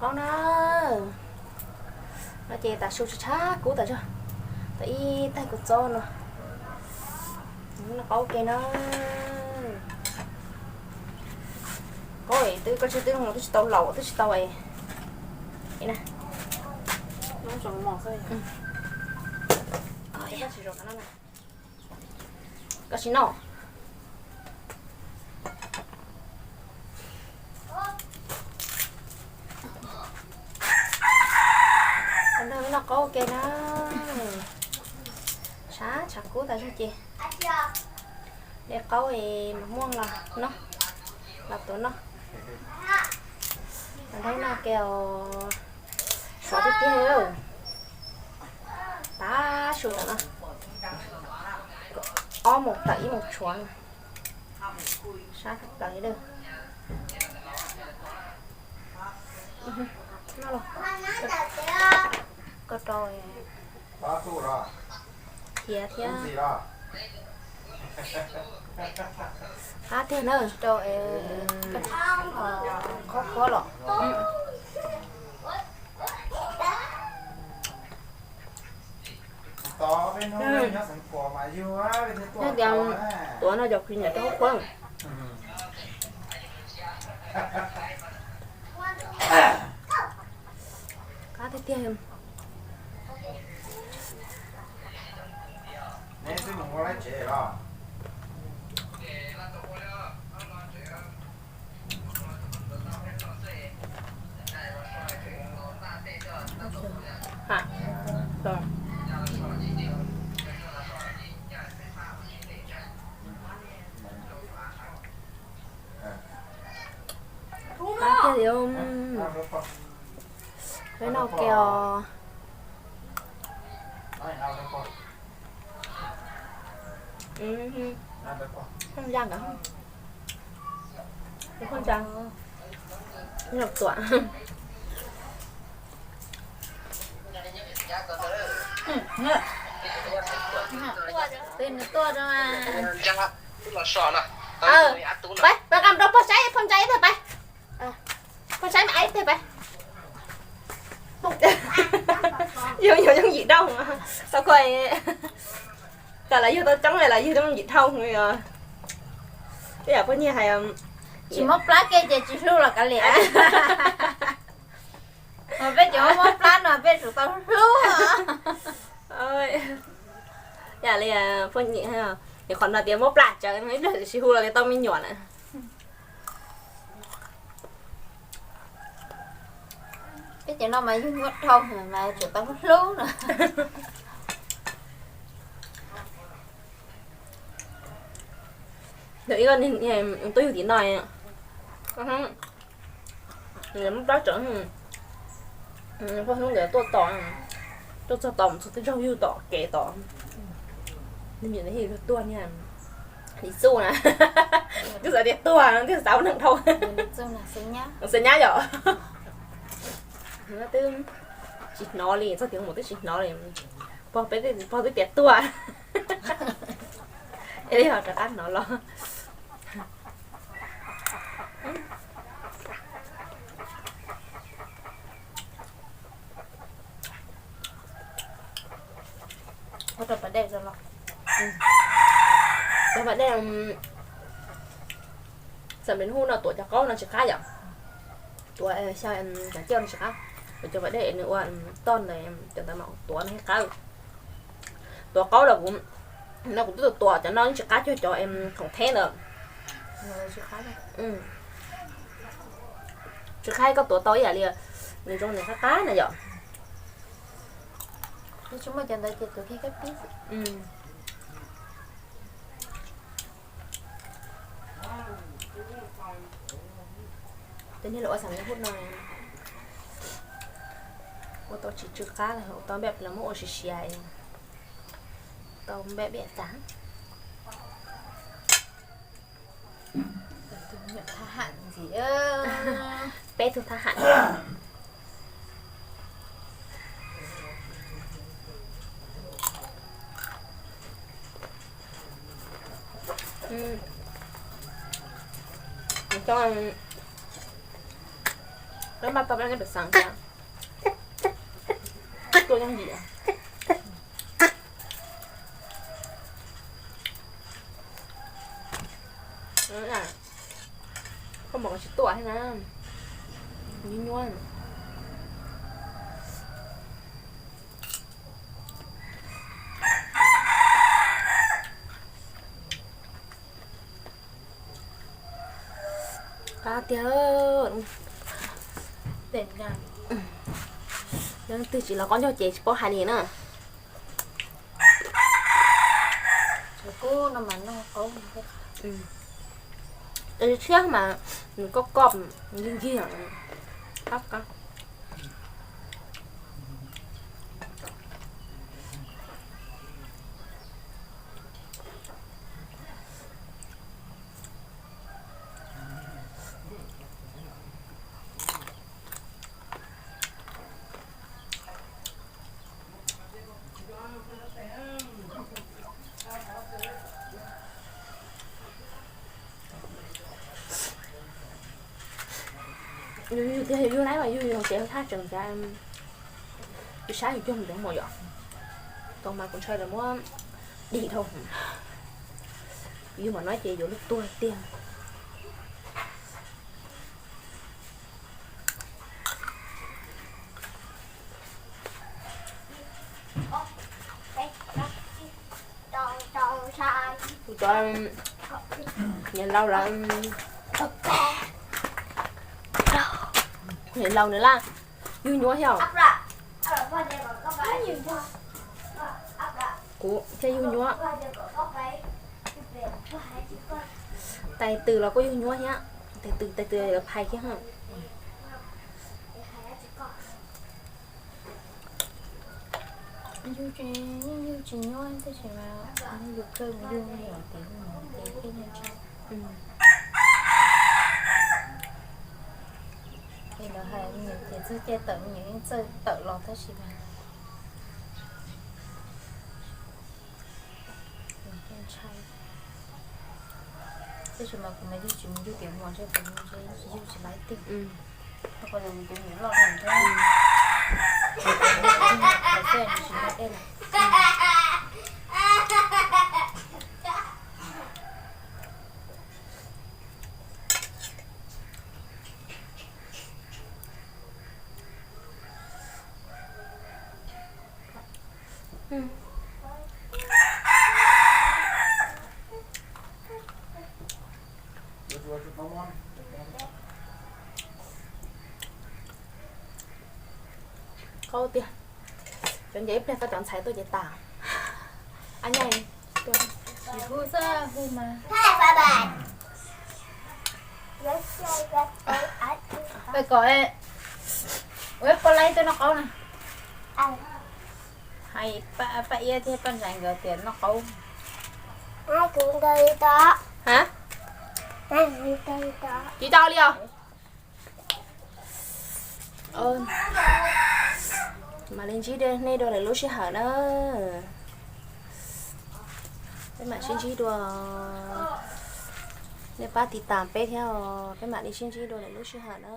Qaub na, no ces tas su tshab tshab kub tas zog, tas ib tag kua txob no. Noj qaub ke na. Qaub twb koj tsis twb mus twb tsis tau laus twb tsis tau es. Koj tsis noj. Noj qaub ke na. Tshab tshab kub tas zog ces de qaub es mas muaj los noj, los tuav noj. Los noj ke os. Sov tiag tiag. Tav su tam no ob moos tawm ib moos tshuav. Sab tawm li dawj. Noj los, koj rau, khiav thiab. Qab tiag na, rau, qhuav qhuav los. Nyob tias tuav no cov khwv nyiam rau qhuav. Qab tiag tiag. Qab tiag li. Peb noj ke os. Phooj ywg nkawd, phooj ywg tuam. Peb nws tuaj rau mas. Peb, peb qam rau pog saib, pog saib ib teg peb. Pog saib mas ib teg peb. Yog, yog yooj yim dhau. Xav koj, kom lawv yug tau coob los yug yooj yim dhau. Ib yam poj niam hais, tsis muab plab ke ces tsis hlub los kav liam. Peb cov muab plab no peb tsum tau hlub. Yam li poj niam, qhov no tias muab plab tsawv ib pliag tsis hu los tias tau me nyuam na. Peb cov no mas yug muab dhau mas tsum tau hlub no. Ib ko tuaj yug tim no, muab plab tsawv, poj hnub ntawd tuaj tos, tuaj txog tos mus txog tej zaug yug tom kev tos. Tuag niag, nim txuj na, twb xav tias tuag no twb xav ua neeg dhau. Xav nyab yom. Twb tsis hnov li, txog tias mus twb tsis hnov li. Pog peb, pog twb tias tuag. Es li ho rov qab hnov los. Rau pas dej los. Rau pas dej, xam pem hnub no tuav cov qaub no tsis qab yom. Tuav xyaw cov cauj no tsis qab. Tuav cov pas dej nws ua toj ntawd, cov ntawd mas tuav no thiaj qab. Tuav qaub los kuv, no kuv twb tuav cov no tsis qab cuag cov khoom theb ntawd. Tsis qab, koj tuav tau ib yam li nws zoo nws qab qab na yom. Tej niag los ua xam pem hnub no ua tau tsis tsw qab los ua tau npej los muab ua siav siav, tau npej npej tas. Peb tug thab ham. Coj Peb npaj tau peb neb pem xeem tias tuaj yooj yim. Koj mus tsis tuaj thiab na, nyuaj nyuaj. Qab tiag. Leej twg tsis los qaub ncaug ces tsis paub hais li na. Tshiab mas nws koj koj nkig nkig. Yus tiag yus yug laib mas yug yog ces thaj tseem cas, yus saib yus cog mus deev mus yom. Tau mas kuv ntshai lawv muab dim dhau. Yug mas no ces yuav luag tuag tiag. Kuv cov niam laus lawm, niam laus nws laj yug nyuaj thiab. Kuv thiaj yug nyuaj. Tais twm los kuj yug nyuaj thiab. Tais twm, tais twm phais kiag. Yug tsis, yug tsis nyuaj tab sis mas yus kawg mus yug yom, ces yus thiaj li ntshai. Ces lawv hais me nyuam ces txawj caij tawm, me nyuam yeej txawj tawm los tab sis mas ntshai. Tab sis mas kuv mas yug tsis mus yug tiam muas ntshe kuv ntshe yug tsis laib tiag. Rau qhov yog kuv tus me nyuam loj heev thiab. Tsis muaj dej lawm. Qaub tiag. Cov nce ib pliag tau cov ntxhais tuaj ces tas. Ab nyaj, hu xwb hu mas. Peb kom ua ib pob laib tuaj noj qaub na. Hais Paj Iab thiab Paj Ntxaiv nkawd tias noj qaub. Ha? Tsis tau li os. Mam li ntsib nej dua lwm lub sij hawm na. Peb mam sib ntsib dua. Nej pab tiv tas peb thiab os, peb mam li sib ntsib dua lwm lub sij hawm na.